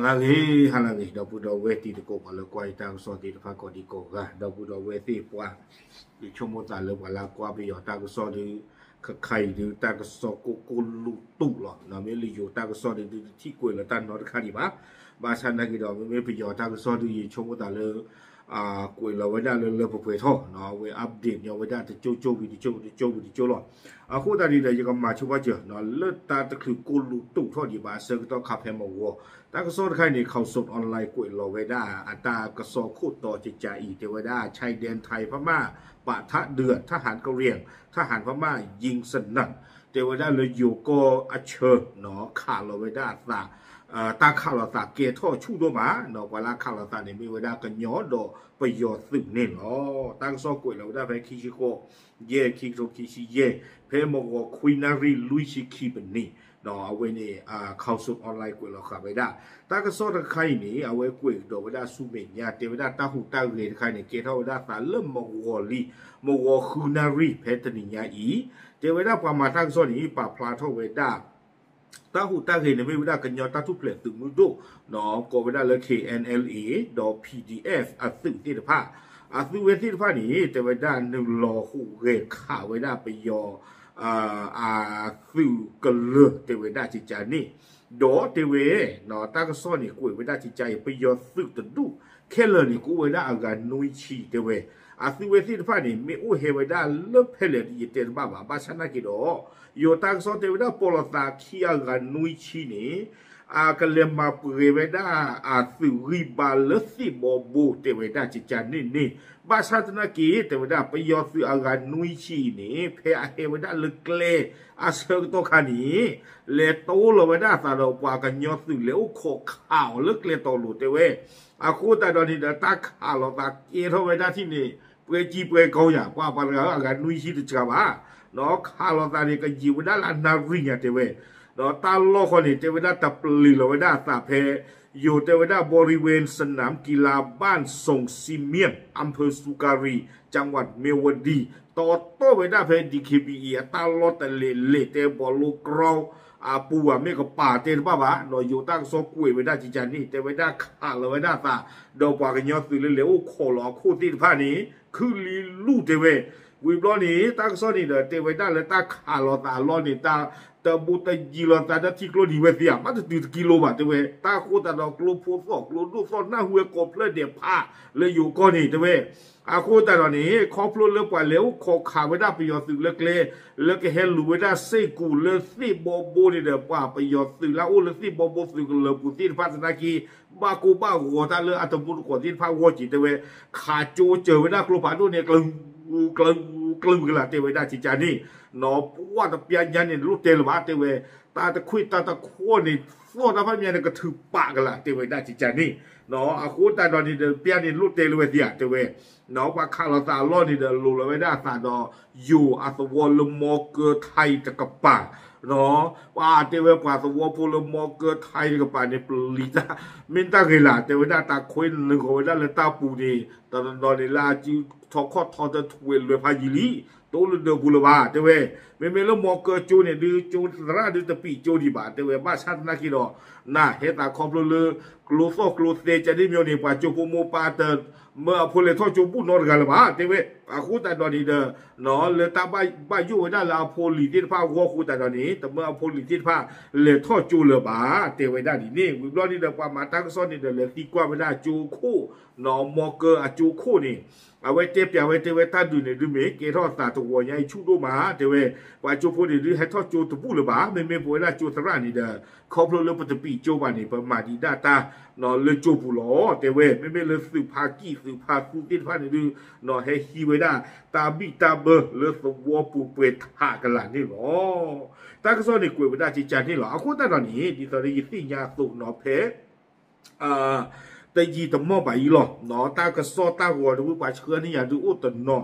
ဟါလၢအဂ့ၤ ဟါလၢအဂ့ၤ ဒီပုၢ်ဒီဝဲၢ်တံၤသကိး ပှၤလၢကွၢ်ယတၢ်ကစီၣ်သ့ၣ်တဖၣ်ကိးဒံကိးဂၤ ဒီပုၢ်ဒီဝဲၢ်သ့ၣ်ပှၢ် ယဆိကမိၣ်သးလၢပှၤလၢကွၢ်ပယီၤတၢ်ကစီၣ်ဒုး ခါခါအံၤဒုး တၢ်ကစီၣ်ကိၢ်ကိၢ်လူတူၢ်လီၤ. မ့ၢ်လၢယိၤတၢ်ကစီၣ်ဒုး ဒုးတထံၣ်ကွဲးလီၤတၢ်နီတခါဒံးဘၣ်. ဘၣ်ဆၣ်နာ်က့ဒီး မ့မ့ၢ်ပယီၤတၢ်ကစီၣ်ဒုး ယဆိကမိၣ်သးလၢ ကွဲးလီၤဝဲဒၣ်လၢလၢပှဲၤပှဲၤထီၣ် အဝဲ update ညီဝဲဒၣ်တကၠိကၠိဝံၤတကၠိတကၠိဝံၤတကၠိလီၤ. အဃိသတးန့ၣ်ဒီး ယကမၤဆိပာ်စၢၤ လၢတၢ်တချုးကိၢ်လူတူၢ်ထီၣ်ဒံးဘၣ်အဆၢကတီၢ်ခါဖဲမဝီၤ တၢ်ကစီၣ်တခါအံၤန့ၣ် ข่าวสดออนไลน์ ကွဲးလီၤဝဲဒၣ်အတၢ်ကစီၣ်ခိၣ်တီကကးအံၤ တဲဝဲဒၣ် ชายแดนไทยพม่า ปะทะเดือด ทหารกะเหรี่ยง ทหารพม่ายิงสนั่น တဲဝဲဒၣ်လၢယိၤကီၢ်အဆၢ ခးလီၤဝဲဒၣ်အသး တၢ်ခးလီၤသးကဲထီၣ်ဆူၣ်ဒိၣ်မး ပှၤလၢခးလီၤသးန့ၣ် မ့ၢ်ဝဲဒၣ်ကညီဒီးပယီၤသုးန့ၣ်လီၤ. တၢ်ကစီၣ်ကွဲးလီၤဝဲဒၣ်ဖဲခံဆံဃိး ယဲၢ် ခံကထိခံဆံယဲၢ် ဖဲမဝီၤခွံနၣ်ရံၣ်လွံၢ်ဆံခံပနံး အဝဲန့ၣ် ข่าวสดออนไลน์ ကွဲးလီၤဃာ်ဝဲဒၣ် တၢ်ကစီၣ်တခါအံၤန့ၣ် အဝဲကွဲးကဒီးဝဲဒၣ်ဆူမဲာ်ညါ တဲဝဲဒၣ်တၢ်ဟူးတၢ်ဂဲၤတခါန့ၣ် ကဲထီၣ်ဝဲဒၣ်သးလၢမဝီၤလံ မဝီၤဃုနၣ်ရံၣ်ဖဲတနံၤညါအံၤ တဲဝဲဒၣ်ပှၤမၤတၢ်ကစီၣ်န့ၣ် ပာ်ဖျါထီၣ်ဝဲဒၣ် တၢ်ဟူးတၢ်ဂဲၤန့ၣ်မ့ၢ်ဝဲဒၣ်ကညီတၢ်ထူၣ်ဖျဲးသုးမုၢ်ဒိၣ် ကိးဝဲဒၣ်လၢ K N L A ဒီး P D F အသုးသ့ၣ်တဖၣ် အသုးဝဲသ့ၣ်တဖၣ်န့ၣ် တဲဝဲဒၣ်နုာ်လီၤဟူးဂဲၤခးဝဲဒၣ်ပယီၤ အသုးကလၢၤ တဲဝဲဒၣ်ကကးန့ၣ် ဒီးတဲဝဲ တၢ်ကစီၣ်န့ၣ် ကွဲးဝဲဒၣ်ကကးအံၤ ပယီၤသုးတဒူၣ်ခဲလၢာ်န့ၣ် ကအိၣ်ဝဲဒၣ်အဂၤနွံဆံ တဲဝဲ အသုးဝဲသ့ၣ်တဖၣ်န့ၣ် မ့ၢ်အိၣ်ဟဲဝဲဒၣ်လၢဖဲလဲၣ်ဒီးယတဲတဘၣ်ဘၣ် ဘၣ်ဆၣ်နာ်က့ဒီး ယိၤတၢ်ကစီၣ်တဲဝဲဒၣ် ပိာ်လီၤသးခံအဂၤနွံဆံန့ၣ် အကလဲၤမၤပှဲၤဝဲဒၣ်အသုးဂံၢ်ဘါလၢသ့ၣ်ဘီဘိ တဲဝဲဒၣ်ကကးန့ၣ်န့ၣ် ဘၣ်ဆၣ်သနာ်က့ တဲဝဲဒၣ်ပယီၤသုးအဂၤနွံဆံအံၤန့ၣ် ဖဲအဟဲဝဲဒၣ်လၢကျဲအဆၢကတီၢ်ခါန့ၣ် လဲၤတိလီၤဝဲဒၣ်အသးဒီးပှၤကညီသုးလဲၤအိၣ်ခိးခးအီၤလၢကျဲတီၤလိၤတဲဝဲ အဃိသတးဒီးန့ၣ်ဒီး တၢ်ခးလီၤသးကဲထီၣ်ဝဲဒၣ်ထံၣ်န့ၣ် ပှဲၤကံပှဲၤကီယၤ ပှၤပှၤတဂၤအဂၤနွံဆံတစှၤဘၣ် ခးလီၤသးန့ၣ် ကယံာ်ဝဲဒၣ်လၢအနၣ်ရံၣ်ညါတဲဝဲ ဒီးတၢ်လီၢ်ဃီန့ၣ် တဲဝဲဒၣ်တပျံၤလီၤဝဲဒၣ်အသးဖဲ ယိၤတဲဝဲဒၣ် บริเวณสนามกีฬาบ้านโส่งซีเมียน อำเภอสุการี จังหวัดเมียวดี တီတီဝဲဒၣ်ဖဲ D K B A အတၢ်လီၢ်တလဲၤလဲၤတဲဘီလိကရီ အပူၤဘၣ်မ့ၢ်ကပၤတဲတဘၣ်ဘၣ် ဒီးယိၤတၢ်ကစီၣ်ကွဲးဝဲဒၣ်ကကးန့ၣ် တဲဝဲဒၣ်ခးလီၤဝဲဒၣ်အသး ဒီးပှၤကညီသုးလၢလဲၤအိၣ်ခိးလီၤအခိၣ်သ့ၣ်တဖၣ်န့ၣ် ခုလံလူၢ်တဲဝဲ ဝံၤဘျီန့ၣ် တၢ်ကစီၣ်န့ၣ်ဒီး တဲဝဲဒၣ်လၢတၢ်ခးလီၤသးအလီၢ်န့ၣ် တၢ်တဘူးတယံၤလီၤသးဒီးထံကျိနံၤဝဲသ့ဧါ မ့ၢ်တတုၤတကံလိဘၣ်တဲဝဲ တၢ်ဃိသတးဒီးကျိဖိသီၣ်ကျိဒိၣ်သီၣ်နၢ်ဟူဝဲကိးဖျၢၣ်ဒဲးဖးလၢယိၤကီၢ်န့ၣ်တဲဝဲ အဃိသတးဒီးန့ၣ် ခီဖျိလၢပှၤလဲၤအိၣ်ခိးခးဝဲဒၣ်ပယီၤသုးလၢကျဲ လၢကဟဲလူၤဝဲဒၣ်စ့ၢ်ကီးလၢသ့ၣ်ဘီဘိန့ၣ်ဒီး ပှၤပယီၤသုးလၢအအိၣ်လၢသ့ၣ်ဘီဘိသုးကလၢၤပူၤသ့ၣ်တဖၣ်သနာ်က့ ဘၣ်ကိၢ်ဘၣ်ဂီၤတၢ်လၢအတမူတကိးသ့ၣ်တဖၣ်ဂီၢ်က့ၤတဲဝဲ ခးကၠိစၢၤဝဲဒၣ်ကျိဖးဒိၣ်န့ၣ် ကျၢၤ ကျၢၤ ကျၢၤကလာ်တဲဝဲဒၣ်ကကးန့ၣ် ပှၢ်တပျၢ်ညါန့ၣ်လိၣ်တဲလၢၤဘၣ်တဲဝဲ တၢ်တခွ့ၣ်တၢ်တခွီၣ်န့ၣ် သီၣ်တၢ်ဖးမံၤန့ၣ် ကထုးပာ်ကလာ်တဲဝဲဒၣ်ကကးန့ၣ် အဃိသတးဒီးန့ၣ်ဒီး ပျၢ်န့ၣ်လိၣ်တဲလၢၤဝဲသ့ဧါတဲဝဲ ပှၤခးလီၤသးအလီၢ်န့ၣ်ဒီး လိၤလီၤဝဲဒၣ်အသးဒီး ယိၤအသဝီလၢမီကၢထါအံၤတကပၤ ပှၤတဲဝဲပှၤသဝီဖိလၢမီကၢထါအံၤတကပၤန့ၣ် ပျံၤတၢ် မ့ၢ်တၢ်ဂ့ၤလၢ် တဲဝဲဒၣ်တၢ်ခွဲနုာ်ဃီၤဝဲဒၣ်လၢတၢ်ပူၤန့ၣ် တနီၤနီၤန့ၣ်လၢအစုထီခီၣ်ထီတထွဲလွဲဖးယံာ်လံ တအိၣ်လၢဒၢးပူၤလၢၤဘၣ် တဲဝဲ မ့မ့ၢ်လၢမီကၢကၠိန့ၣ်ဒုး ကၠိသရၣ်ဒုးတပံာ်ကၠိဒံးဘၣ် တဲဝဲ ဘၣ်ဆၣ်သနာ်က့ဒီး နဟဲသးခီဖျိလၢ ကျိသီၣ်ကျိသဲကန့ၣ်မ့ၢ်န့ၣ် ပှၤကၠိဖိမိၢ်ပၢ်တမၢအဖိလဲၤထီၣ်ကၠိဘူၣ်နီတဂၤလၢၤဘၣ် တဲဝဲ အဃိသတးဒီးန့ၣ်ဒီး လၢတၢ်ဘၣ်ယိၣ်ဝဲဒၣ်လၢအဖိလံၤသ့ၣ်တဖၣ်အဂီၢ်အဃိသတးဒီးန့ၣ် တမၢအဖိလံၤသ့ၣ်တဖၣ်လဲၤထီၣ်ကၠိလၢၤဘၣ် တဲဝဲဒၣ်ဒ်န့ၣ် ဝံၤဘျီန့ၣ်ဒီး ပှၤမၤတၢ်ကစီၣ်န့ၣ်ဒီး လဲၤသံကွၢ်ဝဲဒၣ်အကၠိခိၣ် နီၢ်မီကၢအကၠိခိၣ်န့ၣ် အဝဲတဲပျးဝဲတဲဝဲတၢ်ဒုးန့ၣ်ဒုးမ့ၢ် ကဲထီၣ်သးတဝီၤညါအံၤဆူၣ်ဒိၣ်မး တဲဝဲ ပှၤကၠိဖိန့ၣ်ဒုးဟဲထီၣ်ကၠိတဘူၣ်လၢၤဘၣ် မ့မ့ၢ်ပဝဲဒၣ်ကၠိသရၣ်န့ၣ်ဒီး ခီဖျိလၢပတပံာ်ကၠိဘၣ်န့ၣ် ပမၤဒံးဒၣ်တၢ် လၢကၠိပူၤလီၤ တဲဝဲ မ့မ့ၢ်လၢသုးဖါကံၣ်သုးဖါသူသ့ၣ်တဖၣ်န့ၣ်ဒုး ဟဲဟံးဝဲဒၣ် တၢ်ဘံၣ်တၢ်ဘၢလၢသဝီပူၤပှဲၤထးကလာ်န့ၣ်လီၤ. တၢ်ကစီၣ်န့ၣ်ကွဲးဝဲဒၣ်ကကးန့ၣ်လီၤ. အဃိသတးဒီးန့ၣ် ဒ်သိးလၢယသ့ၣ်ညါအသိးနီၤ ဖဲ တယံာ်တမီၢ်ဘၣ်အံၤလီၤ. တၢ်ကစီၣ်တၢ်ဂီၤတဝံၤ ပှၤဆှၢန့ၢ်ယၤဒုးအိၣ်တနီၤ,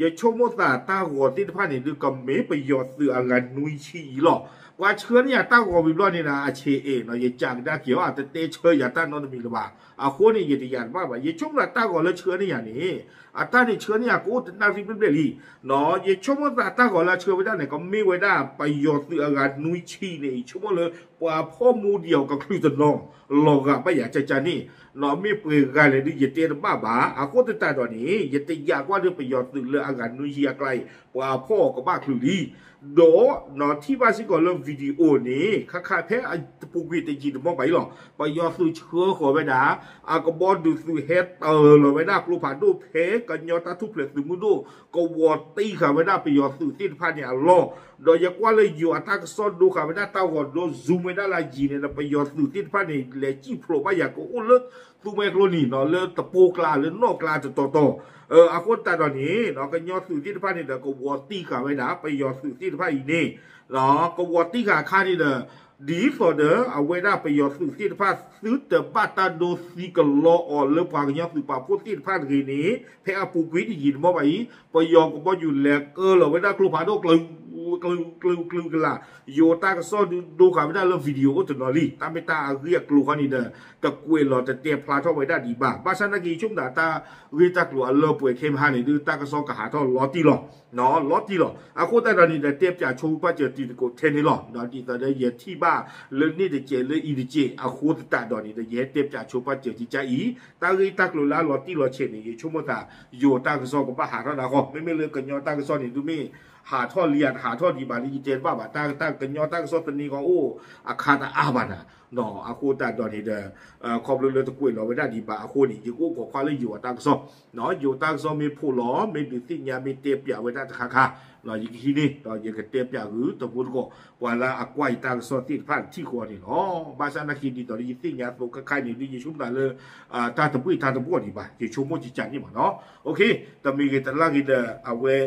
ယဆိကမိၣ်သးတၢ်ဂီၤသ့ၣ်တဖၣ်န့ၣ်ဒုး ကမ့ၢ်ပယီၤသုးအဂၤနွံဆံအံၤလီၤ. ပှၤဆှၢန့ၢ်ယၤတၢ်ဂီၤဝံၤဘျီန့ၣ်ဒီး အဆဲးအဲးနီၤ ယကးကဒါက့ၤအီၤ အတတဲဆၢယၤတၢ်နီတမံၤလၢၤဘၣ်. အဃိန့ၣ် ယတယာ်တဘၣ်ဘၣ်. ယဆိကမိၣ်သးတၢ်ဂီၤလၢဆှၢန့ၢ်ယၤန့ၣ် အတၢ်န့ၣ်ဆှၢန့ၢ်ယၤကအိၣ်တနၣ်ရံၣ်ဘျဲၣ်ဘျဲၣ်လံ. ယဆိကမိၣ်သးတၢ်ဂီၤလၢအဆှၢဝဲဒၣ်န့ၣ် ကမ့ၢ်ဝဲဒၣ်ပယီၤသုးအဂၤနွံဆံန့ၣ် ယဆိကမိၣ်လၢ ပှၤဖီၣ်မူဒံးအီၤကချုးတနီၤ လီၤဂာ်ဘၣ်ယၤကကန့ၣ်, နီၢ်မ့ၢ်ပှဲၤဂၤလဲၣ်ဒုးယတဲတဘၣ်ဘၣ်. အဃိသတးဒီးန့ၣ် ယတယာ်ကွၢ်ဒုးပယီၤသုးလၢအဂၤနွံဆံအကျါအံၤ ပှၤဖီၣ်အီၤကဘၣ်ချုးလံ. ဒီးနီၢ်ထံၣ်ဘၣ်စ့ၢ်ကီးလၢ video န့ၣ် ခါခါဖဲအပူၤကွံာ်တယံာ်တမီၢ်ဘၣ်အံၤလီၤ. ပယီၤသုးဆှၢဃီၤဝဲဒၣ် အကဘီဒုးသုးဟဲတၢၤလီၤဝဲဒၣ်ကျိဖးဒိၣ်ဖဲကညီတၢ်ထူၣ်ဖျဲးသုးမုၢ်ဒိၣ် ကဝီၤတံၢ်ဃာ်ဝဲဒၣ်ပယီၤသုးသ့ၣ်တဖၣ်န့ၣ်အလီၢ်, ဒီးယကွၢ်လၢယိၤအတၢ်ကစီၣ်ဒိဃာ်ဝဲဒၣ်တၢ်ဂီၤဒိ zoom ဝဲဒၣ်လၢယံၤန့ၣ်ဒီး ပယီၤသုးသ့ၣ်တဖၣ်န့ၣ် လဲၤစံၣ်ဖျိးဘၣ်ယၤကအိၣ်လၢသူမွဲကျိနံၤ လၢတပိကျါလၢနီၣ်ကျါတတီၤတီၤ. အဃိသတးဒီးန့ၣ် ကညီသုးသ့ၣ်တဖၣ်န့ၣ်ဒီး ကဝီၤတံၢ်ဃာ်ဝဲဒၣ် ပယီၤသုးသ့ၣ်တဖၣ်အံၤန့ၣ် ကဝီၤတံၢ်ဃာ်အခါန့ၣ်ဒီး ဒ်သိးဒီးအဝဲဒၣ်ပယီၤသုးသ့ၣ်တဖၣ် သုတဘၣ်တၢ်ဒိသံကလီအီၤလၢပှၤကညီသုးပာ်ဖှိၣ်သ့ၣ်တဖၣ်တဂ့ၤန့ၣ် ဖဲအပူၤကွံာ်တယံာ်တမီၢ်ဘၣ်အံၤ ပယီၤကဘီယူၤလဲၤကၢလီၤဝဲဒၣ်ကျိဖးဒိၣ် ကျူၤကျူၤကျူၤကလာ်, ယိၤတၢ်ကစီၣ်ဒုးဒိဃာ်ဝဲဒၣ်လၢ video အိၣ်တနီၤလံ. တၢ်မ့ၢ်တၢ်အဂ့ၢ်အကျိၤဃီန့ၣ်ဒီး တကွဲးလီၤတတဲဖျါထီၣ်ဝဲဒၣ်ဒံးဘၣ်. ဘၣ်ဆၣ်နာ်က့ ယဆိကမိၣ်တၢ်ဂ့ၢ်တၢ်ကျိၤအလၢပှဲၤခဲမဟါန့ၣ် ဒုးတၢ်ကစီၣ်ကဟးထီၣ်လီၤတံၢ်လီၤ လီၤတံၢ်လီၤ. အဃိသတးဒီးန့ၣ်ဒီး တဲပၠးဆိပာ်စၢၤတံၤသကိးထဲန့ၣ်လီၤ. ဒ်သိးဒီးယထံၣ်ဘၣ်လၢန့ၣ်တစဲးလၢအံၤတစဲးအဃိသတးဒီးန့ၣ်ဒီး ယဟဲတဲပၠးဆိပာ်စၢၤကကါအံၤ တၢ်ဂ့ၢ်တၢ်ကျိၤလၢအလီၤတံၢ်လီၤဆဲးန့ၣ် ယဆိကမိၣ်သး ယိၤတၢ်ကစီၣ်ကဘၣ်ဟးထီၣ်ဒၣ်ဃီ, မ့မ့ၢ်လၢကညီတၢ်ကစီၣ်န့ၣ် ဒုးမ့ၢ်ဟးထီၣ်လံဧါတဟးထီၣ်ဒံးဘၣ်လၢယတဲတဘၣ်ဘၣ်. တၢ်ကညီတၢ်ကစီၣ်တနံၤဃီအိၣ်အခါတအါဘၣ်နၤ အဃိသတးဒီးန့ၣ်ဒီး ခီဖျိလၢတကွဲးလီၤဝဲဒၣ်ဒံးဘၣ်အဃိန့ၣ် ယကအိၣ်ခိးကွၢ်လၢယိၤအတၢ်ကစီၣ်, ယိၤတၢ်ကစီၣ်မ့ၢ်ဖိးလီၤ မ့ၢ်ဒုးသ့ၣ်ညါမ့ၢ်တဲပၠးဝဲဒၣ်တခါခါ ယကဟံးန့ၢ် ဒီးယကတဲပၠးဂုာ်တံၤသကိး ပှၤလၢအကွၢ်ယတၢ်ကစီၣ်သ့ၣ်တဖၣ်ထံၣ်ဃီန့ၣ်လီၤ. ဘၣ်ဆၣ်နာ်က့ ဒ်သိးလၢယသ့ၣ်ညါအသိးခဲခါန့ၣ် ဒုးယဆိကမိၣ်သးလၢ တၢ်တဘှ့ၣ်တၢ်တဘှီၣ်ဒံးဘၣ် ယဆိကမိၣ်ကကါန့ၣ်မးနီၤ. တမံၤဂ့ၤတလၢ်ဂ့ၤဒီး အဝဲ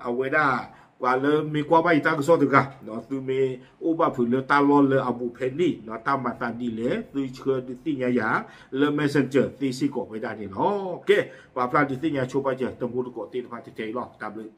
အဝဲဒၣ် ပှၤလၢမ့ၢ်ကွၢ်ဘၣ်ယတၢ်ကစီၣ်တဂၤ သုမ့ၢ်အိၣ်ဘၣ်ဖုးလၢတၢ်လီၢ်လၢအဘူးဖဲန့ၣ် တၢ်မၤသးဒ်လဲၣ် သုဆှၢဒုးသ့ၣ်ညါယၤ လၢ messenger သ့စ့ၢ်ကီးဝဲဒၣ်န့ၣ်လီၤ. ကဲ ပာ်ဖျါဒုးသ့ၣ်ညါဆိပာ်စၢၤတံၤသကိးသ့ၣ်တဖၣ်ထဲထဲအံၤလီၤ. တၢ်ဘျုး